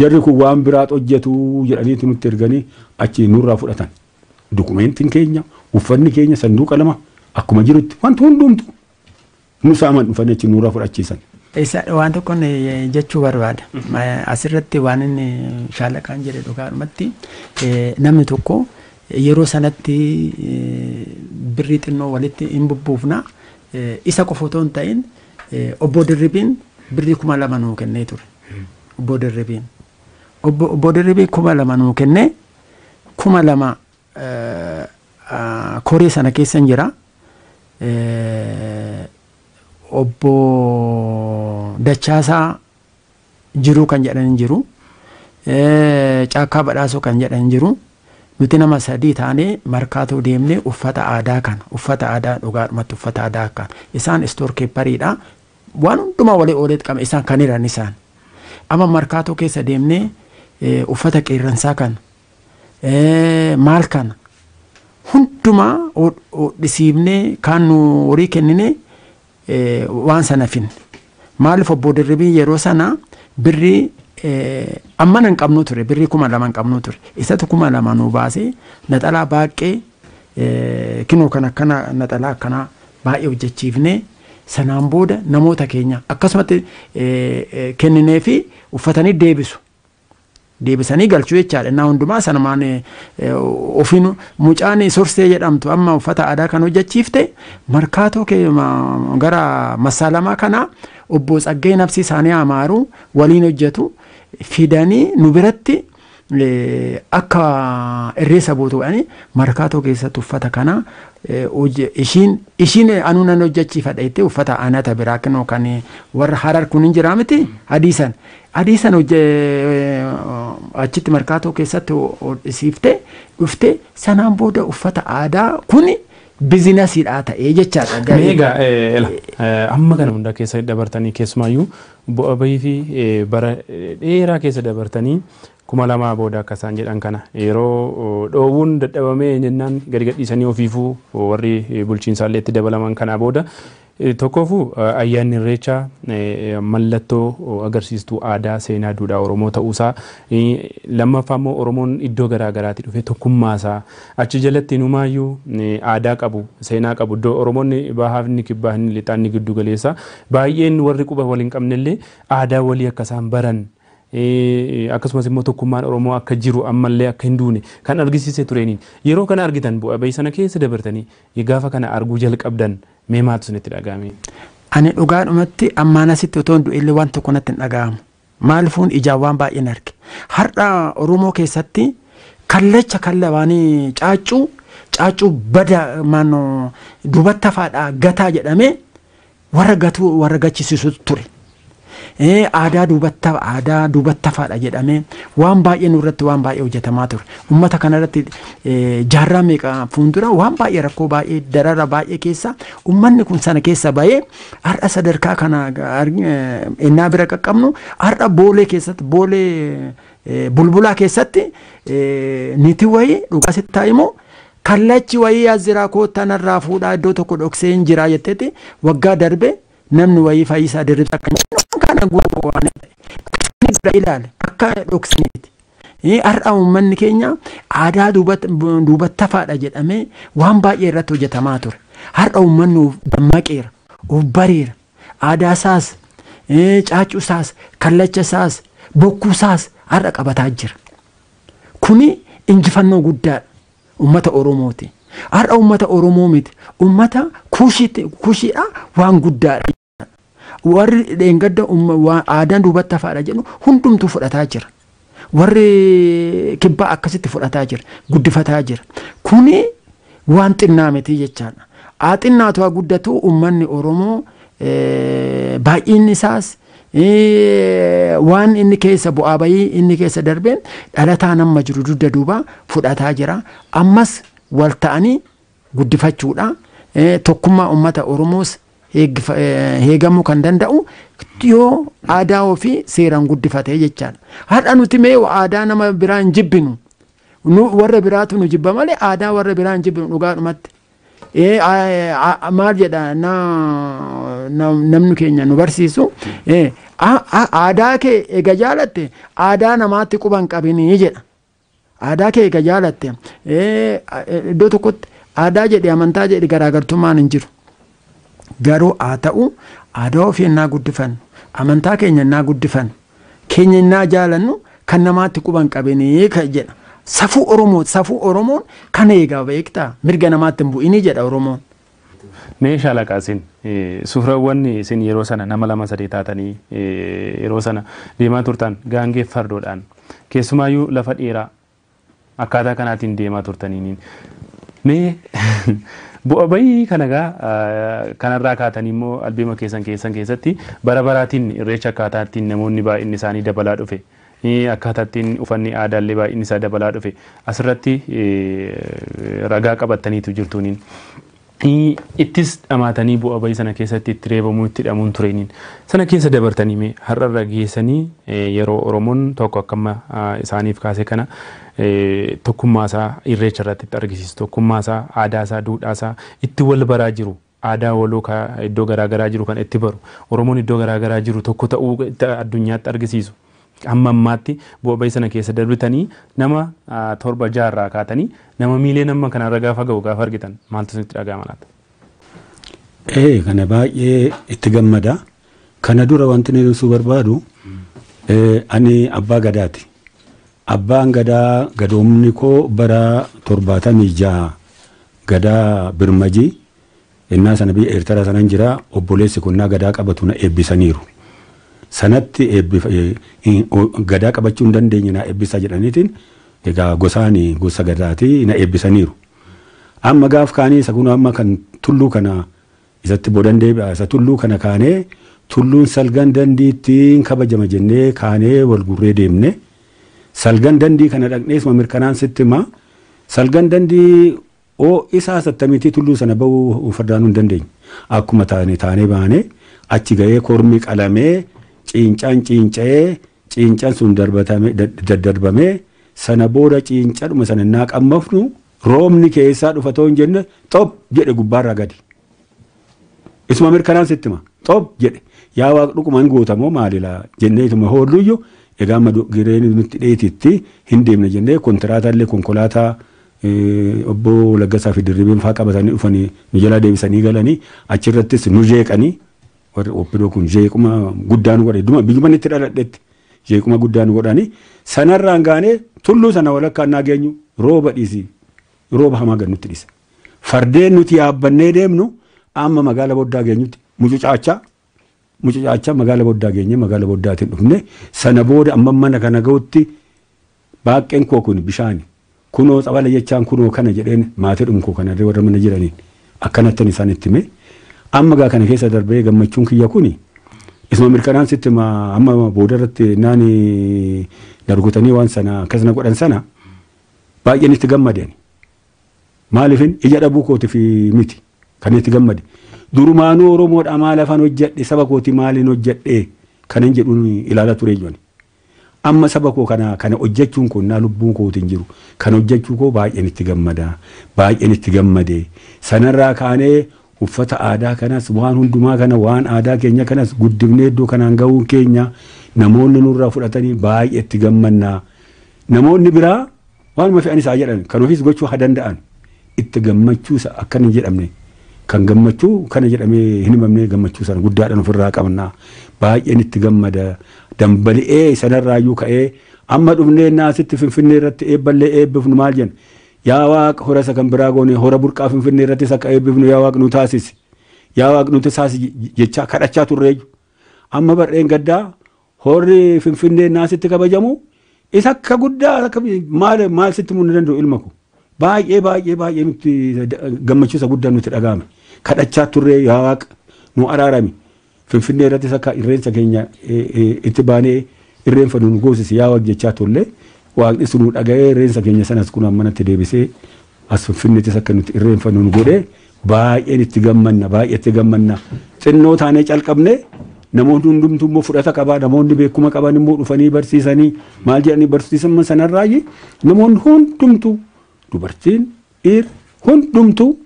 jarri kun waan biraat hojjetu jedhaniitu nutti erganii achi nurraa fudhatan dukumeentiin keenya uffanni keenya sanduuqa 2 akkuma jirutti wanti hundumtu nu saaman dhufanii achi nurraa fudhachiisan. Waan tokkoon jechuu barbaada. Asirratti waan inni shaalaqaan jedhe dhugaadhumatti namni tokko yeroo sanatti birrii xinnoo walitti hin bubbuufna isa qofa otoo hin ta'in obbo Dirribiin birrii 2000 nuu kennee ture. Obbo Dirribiin. Obbo Dirribiin 2000 nuu kennee 2000 koree sana keessa hin jira. Obbo Dachaasaa jiruu kan jedhan hin jiru. Caakkaa Badhaasoo kan jedhan hin jiru. Nuti nama 3 taanee markaatoo deemnee uffata aadaa kana uffata aadaa dhugaadhumatti uffata aadaa kana isaan istoor keeppariidha. Waan hundumaa walii oolee qaba isaan kan hiran isaan. Amma markaatoo keessa deemnee uffata qeerransaa kana maal kana hundumaa hodhisiifnee kan nu horii kenninee waan sana finne. Maaliif obbo Dirribii yeroo sana birrii amma hin qabnu ture birrii 2000 hin qabnu ture isatu 2000 nu baasee naxalaa baaqee kinoo kan akkana naxalaa akkanaa baay'ee hojjechiifnee sanaan booda namoota keenya akkasumatti kenninee fi uffatanii deebisu. Deebisanii galchuu jechaadha. Innaa hundumaa sanumaan ofiin mucaan sorsee jedhamtu amma uffata aadaa kan hojjechiifte markaatoo gara masaalamaa kana obbo Tsaggee Nabsii isaanii Amaaruu waliin hojjetu fidanii nu biratti akka irreessa bootu godhanii markaatoo keessatti uffata kana ishiin anuu nan hojjechiifadha jettee uffata aanata biraa kennu kan warra Harar kun hin jiraa miti adiisan. Adiisan achitti markaatoo keessatti hodhisiiftee dhuftee sanaan booda uffata aadaa kuni biizinasiidhaa ta'ee jechaadha. Egaa amma kana hunda keessa dabartanii keessumaayyuu bu'a bahii fi bara dheeraa keessa dabartanii 2000 booda akka isaan jedhan kana yeroo dhoowwuun dadhabamee jennaan gadi gadhiisanii ofiifuu warri bulchiinsaallee itti dabalaman kanaa booda tokkoofuu ayyaanni irreechaa mallattoo agarsiistuu aadaa seenaa duudhaa Oromoo ta'uusaa lammaffaa immoo Oromoon iddoo garaa garaatti dhufee tokkummaasaa achi jalatti inumaayyuu aadaa qabu seenaa qabu iddoo Oromoonni bahaaf inni kibbaa inni lixaa inni giddu galeessa baay'een warri quba waliin qabnellee aadaa walii akka isaan baran akkasumas immoo tokkummaan Oromoo akka jiru ammallee akka hin duune kan argisiisee tureeniin yeroo kana argitan bu'a bahii sana keessa dabartanii gaafa kana arguu jalqabdan mee maaltu isinitti dhaga'ame? Ani dhugaadhumatti ammaan asitti otoo hin du'ellee waan tokko natti hin dhaga'amu. Maalifuun ijaan waan baay'een arge. Har'a Oromoo keessatti kallacha kalla waan caaccuu caaccuu bada maannoo duubatti hafaadhaa gataa jedhamee warra gatuu warra gachisiisu ture. Aadaa duubatti hafaadha jedhamee waan baay'ee nurratti waan baay'ee hojjetamaa ture. Uummata kanarratti jaarraa meeqa fuuldura waan baay'ee rakkoo baay'ee darara baay'ee keessa uummanni kun sana keessa bahee har'a sadarkaa kana ennaa bira qaqqabnu har'a boolee keessatti boolee bulbulaa keessatti niitii wayii dhugaa sitti taa'imoo kallachi wayii as jira koottaa narraa fuudhaa iddoo tokko dhoksee hin jiraa jetteeti waggaa darbe namni wayii Fayyisaa Dirribsaa kan jedhu kana guutuu waan ta'e ilaale akka dhoksaniiti. Har'a uummanni keenya aadaa duubatti hafaadha jedhamee waan baay'ee irratti hojjetamaa ture. Har'a uummanni dammaqeera, of bareera, aadaa isaas, caaccuu isaas, kallacha isaas, bokkuu isaas har'a qabataa jira. Kuni injifannoo guddaadha uummata Oromooti. Har'a uummata Oromoo miti, uummata kushiidha waan guddaadha. Warri dheengadda aadaan duubatti hafaadha jedhu hundumtuu fudhataa jira. Warri kibbaa akkasitti fudhataa jira, guddifataa jira. Kuni waan xinnaa miti jechaadha. Haa xinnaatu haa guddatu uummanni Oromoo Baay'inni isaas waan inni keessa bu'aa bayii inni keessa darbeen dhalataan amma jiru dugda duuba fudhataa jira. Ammas wal ta'anii guddifachuudha. Tokkummaa uummata Oromoos heegamuu kan danda'u yoo aadaa ofii seeraan guddifate jechaadha. Har'a nuti mee aadaa nama biraa hin jibbinu. Warra biraatu nu jibba malee aadaa warra biraa hin jibbinu dhugaadhumatti. Maal jedha namni keenya nu barsiisu, aadaa kee ega jaalatte aadaa namaatti quba hin qabinii jedha. Aadaa kee ega jaalatte iddoo tokkotti aadaa jedhe amantaa jedhe garaagartummaan hin jiru. Garuu haa ta'u aadaa ofii innaa guddifannu, amantaa keenya innaa guddifannu, keenya innaa jaalannu kan namaatti quba hin qabinii jedha. Safuu Oromoo, safuu Oromoon kana eegaa beektaa, mirga namaatti hin bu'inii jedha Oromoon. Mee shaalaqaa isin suurawwan isin yeroo sana nama lama sadii taatanii yeroo sana deemaa turtan gaangee fardoodhaan keessumaayyuu lafa dheeraa akkaataa kanaatiin deemaa turtaniin mee bu'a bayii kana gaa kanarraa kaatanii immoo albeema keessan keessatti bara baraatiin irreecha akkaataa ittiin namoonni baay'inni isaanii dabalaa dhufe. Akkaataa ittiin uffanni aadaallee baay'inni isaa dabalaa dhufe asirratti ragaa qabattaniitu jirtuuniin. Ittis dhamaatanii bu'a bayii sana keessatti itti reebamuu itti hidhamuun tureeniin sana keessa dabartanii mee har'arra geessanii yeroo Oromoon tokko akkama isaaniif kaase kana tokkummaa isaa irreecha irratti itti argisiisu, tokkummaa isaa, aadaa isaa, duudhaa isaa itti wal baraa jiru, aadaa waloo iddoo garaagaraa jiru kan itti baru, Oromoon iddoo garaagaraa jiru tokko ta'uu addunyaatti argisiisu. Amma ammaatti bu'a bayii sana keessa darbitanii nama 7 6 kaatanii nama miilee nama kanarra gaafa ga'u gaafa argitan maaltu isinitti dhaga'ama laata? Kana baay'ee itti gammada. Kana dura wanti inni ibsuu barbaadu ani abbaa gadaati. Abbaan gadaa gadoomni koo bara 76 gadaa Birmajii innaa sana biyya Eertiraa sanan jira, obboleessi kunnaa gadaa qabatu na eebbisaniiru. Sanatti gadaa qabachuu hin dandeenye na eebbisaa jedhaniitiin egaa gosaan gosa gadaatii na eebbisaniiru. Amma gaaf kaanii isa kun amma kan tulluu kana isatti boodan deebi'a, isa tulluu kana kaanee tulluun salgan dandiittiin kabajama jennee kaanee wal gurree deemne. Salgan dandii kana dhaqneesuma mirkanaan sitti hima. Salgan dandii isaa sattamiitii tulluu sana bahuu fardaanuu hin dandeenye. Akkuma taanee baanee achi ga'ee kormi qalamee ciincaan ciinca'ee ciincaan sun daddarbamee sana booda ciincaadhuma sana innaa qammafnu roobni keessaa dhufa ta'uu hin jenne xop jedhe gubbaarraa gadi. Isuma mirkanaan sitti hima xop jedhe yaa waaq dhuguma hin gootamoo maalilaa jennee ituma hoolluyyuu egaa amma gireen nutti dheetitti hin deemne jennee kontiraatallee konkolaataa obbo Laggasaa fi Dirribeen fa'aa qabatanii dhufanii nu jalaa deebisanii galanii achirrattis nu jeeqanii warri oppidoo kun jeequma guddaa nu godhe duma biyyuma itti dhaladhetti jeequma guddaa nu godhanii sanarraan gaanee tulluu sana walakkaa naa geenyu rooba dhiisi rooba hamaa gad nutti dhiise. Fardeen nuti yaabbannee deemnu amma magaala boddaa geenyutti mucucaachaa magaala boddaa geenye magaala boddaatiin dhufne sana booda amma mana kana ga'utti baaqqeen koo kun bishaani kunoo tsabala jechaan kunoo kana jedheen maatii dhumkoo kana warra mana jiraniin akkanattan isaan itti hime. Amma gaa kana keessa darbee gammachuun kiyya kuni isuma mirkanaan sitti amma booda irratti naani dargotanii waan sana akkasana godhan sana baay'een itti gammadeen. Maaliifin ija dhabuu kootii fi miti kan itti gammade. Durumaanuu Oromoodha maal afaan hojjedhe saba kootii maaliin hojjedhe kanan jedhuun ilaala ture ijoon. Amma saba koo kana hojjechuun kun naa lubbuun kootiin jiru kan hojjechuu koo baay'een itti gammada baay'een itti gammade sanarraa kaanee uffata aadaa kanas waan hundumaa kana waan aadaa keenya kanas guddifnee iddoo kanaan ga'uun keenya namoonni nurraa fudhatanii baay'ee itti gammanna. Namoonni biraa waanuma fe'an isaa jedhan kan ofiis gochuu haa danda'an itti gammachuusa akkana hin jedhamne kan gammachuu kana jedhamee hin himamne gammachuu sana guddaadhaan ofirraa qabna baay'een itti gammada. Dambali'ee sanarraayyuu ka'ee amma dhufnee naasitti Finfinnee irratti eebballee eebbifnu maal jenna yaa waaq hora isa kan biraa goone hora burqaa Finfinnee irrattis akka eebbifnu yaa waaq nu taasisi yaa waaq nu taasisi jechaa kadhachaa turreeyyu. Amma barreen gaddaa horri Finfinnee naasitti kabajamu isa akka guddaa akka maal maal sitti himuu danda'u ilma ko baay'ee baay'ee baay'ee nutti gammachiisa guddaa nutti dhaga'ame kadhachaa turree yaa waaq nu araarami. Finfinnee irrattis akka irreensa keenya itti baanee irreenfannu nu goosisi yaa Waaq jechaa turre. Waaqni sun nu dhaga'ee irreensa keenya sanas kun manatti deebisee as Finfinneettis akka nuti irreenfannu nu godhee baay'een itti gammanna, baay'ee itti gammanna. Xinnoo taanee calqabne, namoonni hundumtuu immoo fudhata qabaa, namoonni beekuma qaban immoo dhufanii barsiisanii maal jedhanii barsiisan sanarraayi namoonni hundumtuu, dubartiin, dhiirri hundumtuu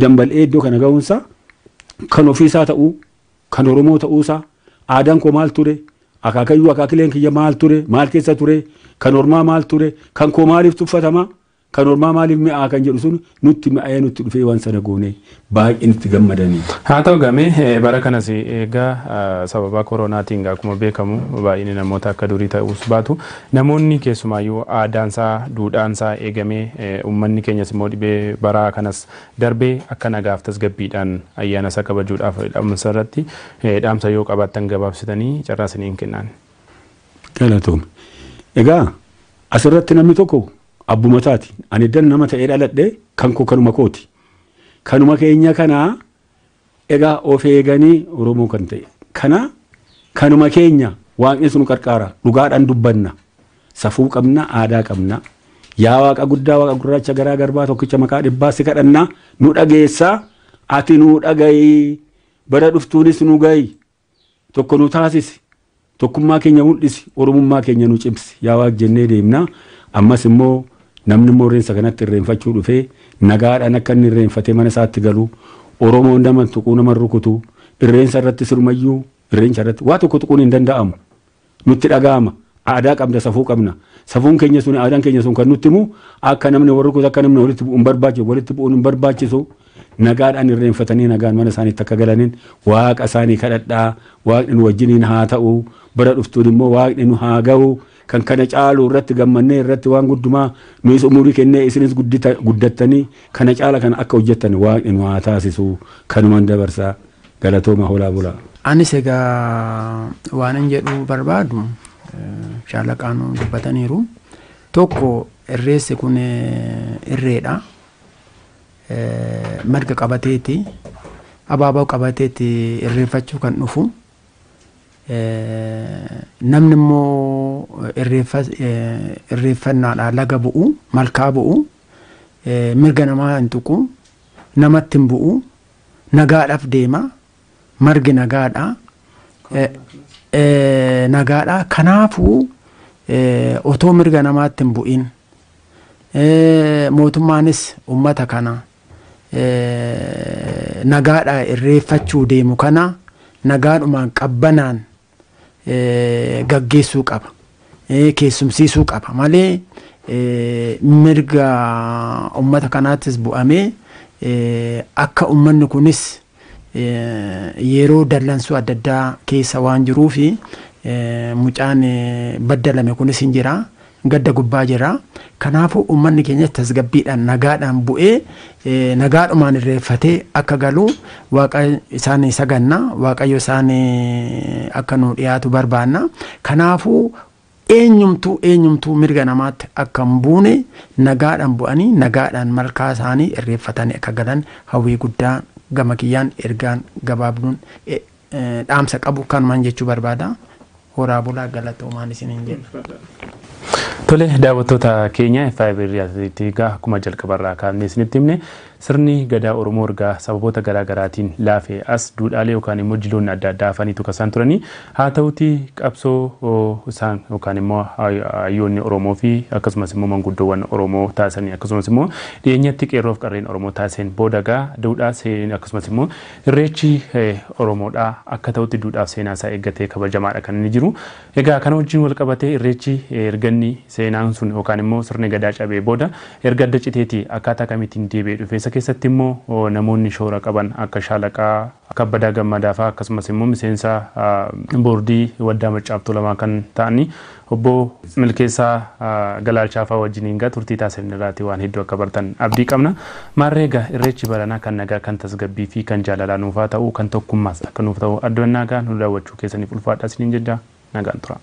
dambal'ee iddoo kana ga'uunsaa kan ofiisaa ta'uu, kan Oromoo ta'uusaa, aadaan koo maal ture, akaakayyuu akaakileen kiyya maal ture, maal keessa ture, kan ormaa maal ture, kan koo maaliif tuffatama, kan ormaa maaliif mi'aa kan jedhu sun nutti mi'aayee nutti dhufee waan sana goonee baay'een itti gammadanii. Haa ta'u gamee, bara kanas egaa sababa koronaatiin akkuma beekamu baay'inni namoota akka durii ta'us baatu, namoonni keessumaayyuu aadaansaa duudhaansaa eegamee, uummanni keenyas immoo dhibee baraa kanas darbee akka nagaaf tasgabbiidhaan ayyaana isaa kabajuudhaaf dhaamsa irratti dhaamsa yoo qabaattan gabaabsitanii carraa isiniin kennan. Galatoome. Egaa asirratti namni tokko abbuma taati. Ani dan nama ta'ee dhaladhe, kan koo kanuma kooti. Kanuma keenya kanaa egaa of eeganii Oromoo kan ta'e. Kana kanuma keenya Waaqni sun qarqaara, dhugaadhaan dubbanna. Safuu qabna, aadaa qabna. Yaa Waaqa guddaa, Waaqa gurraacha garaa garbaa, tokkicha maqaa dhibbaa, si kadhannaa, nu dhageessaa, ati nu dhagayi, bara dhuftuunis nu gayi, tokko nu taasisi, tokkummaa keenya mul'isi, Oromummaa keenya nu cimsi yaa Waaq jennee deemna. Ammas immoo namni immoo irreensa kanatti irreenfachuu dhufee nagaadhaan akka inni irreenfatee mana isaatti galu, Oromoon nama tuquu, nama rukutu, irreensa irratti sirumayyuu irreensa irratti waa tokko tuquun hin danda'amu. Nutti dhaga'ama. Aadaa qabna, safuu qabna. Safuun keenya sun, aadaan keenya sun kan nutti himu akka namni wal rukutu, akka namni walitti bu'u hin barbaachisu, walitti bu'uun hin barbaachisu. Nagaadhaan irreenfatanii nagaan mana isaaniitti akka galaniin Waaqa isaanii kadhadhaa. Waaqni nu wajjiniin haa ta'u. Bara dhuftuun immoo Waaqni nu haa ga'u. Kan kana caalu irratti gammannee irratti waan guddumaa nuyis umurii kennee isinis guddattanii kana caala kana akka hojjettan Waaqni nu haa taasisu. Kanumaan dabarsaa, galatooma, holaa bulaa. Anis egaa waan hin jedhu barbaadu shaalaqaan dubbataniiru. Tokko, irreessi kun irreedha. Marga qabateeti, abaaboo qabateeti irreeffachuu kan dhufu. Namni immoo irreeffannaadhaan laga bu'u, malkaa bu'u, mirga namaa hin tuqu, namatti hin bu'u, nagaadhaaf deema, margi nagaadha. Nagaadha. Kanaafuu otoo mirga namaatti hin bu'in, mootummaanis uummata kana nagaadha irreeffachuu deemu kana nagaadhumaan qabbanaan gaggeessuu qaba. Keessumsiisuu qaba malee mirga uummata kanaattis bu'amee akka uummanni kunis yeroo dallansuu adda addaa keessa waan jiruufi mucaan baddalame kunis hin jira. Gadda gubbaa jira. Kanaafuu uummanni keenya tasgabbiidhaan nagaadhaan bu'ee nagaadhumaan irreeffatee akka galu Waaqa isaan saganna, Waaqayyo isaan akka nu dhiyaatu barbaanna. Kanaafuu eenyumtuu eenyumtuu mirga namaatti akka hin buune nagaadhaan bu'anii nagaadhaan malkaa isaanii irreeffatanii akka galan hawwii guddaa gama kiyyaan ergaan gabaabduun dhaamsa qabu kanumaan jechuu barbaada. Horaa bulaa, galatoomaan isiniin jedha. Tole, daawwattoota keenya FIB egaa akkuma jalqabarraa kaafnee isinitti himne, sirni gadaa Oromoo ergaa sababoota garaa garaatiin laafee as duudhaalee yookaan immoo jiloonni adda addaa hafaniitu kan isaan turanii. Haa ta'uti, qabsoo isaan yookaan immoo hayyoonni Oromoo fi akkasumas immoo manguddoowwan Oromoo taasisanii, akkasumas immoo dhiyeenyatti qeerroof qarreen Oromoo taasiseen booda gaa duudhaa akkasumas immoo irreechi Oromoodhaa akka ta'utti duudhaaf seenaa isaa eeggatee kabajamaadha kan inni jiru. Egaa kana wajjin wal qabatee irreechi erganni seenaan sun yookaan immoo sirni gadaa cabee booda erga adda citeeti akkaataa kamiitiin deebi'ee dhufe, isa keessatti immoo namoonni shoora qaban akka Shaalaqaa Kabbadaa Gammadaa fa'aa, akkasumas immoo miseensa boordii Waldaa Maccaaf Tuulamaa kan ta'ani obbo Milkeessaa Galaalchaa fa'aa wajjiniin gaa turtii taasifne waan hedduu akka bartan abdii qabna. Maarree egaa irreechi baranaa kan nagaa, kan tasgabbii fi kan jaalalaa nuufaa ta'u, kan tokkummaas akka nuuf ta'u addunyaa gaa nu daawwachuu keessaniif ulfaadhaa isiniin jedha, nagaan tura.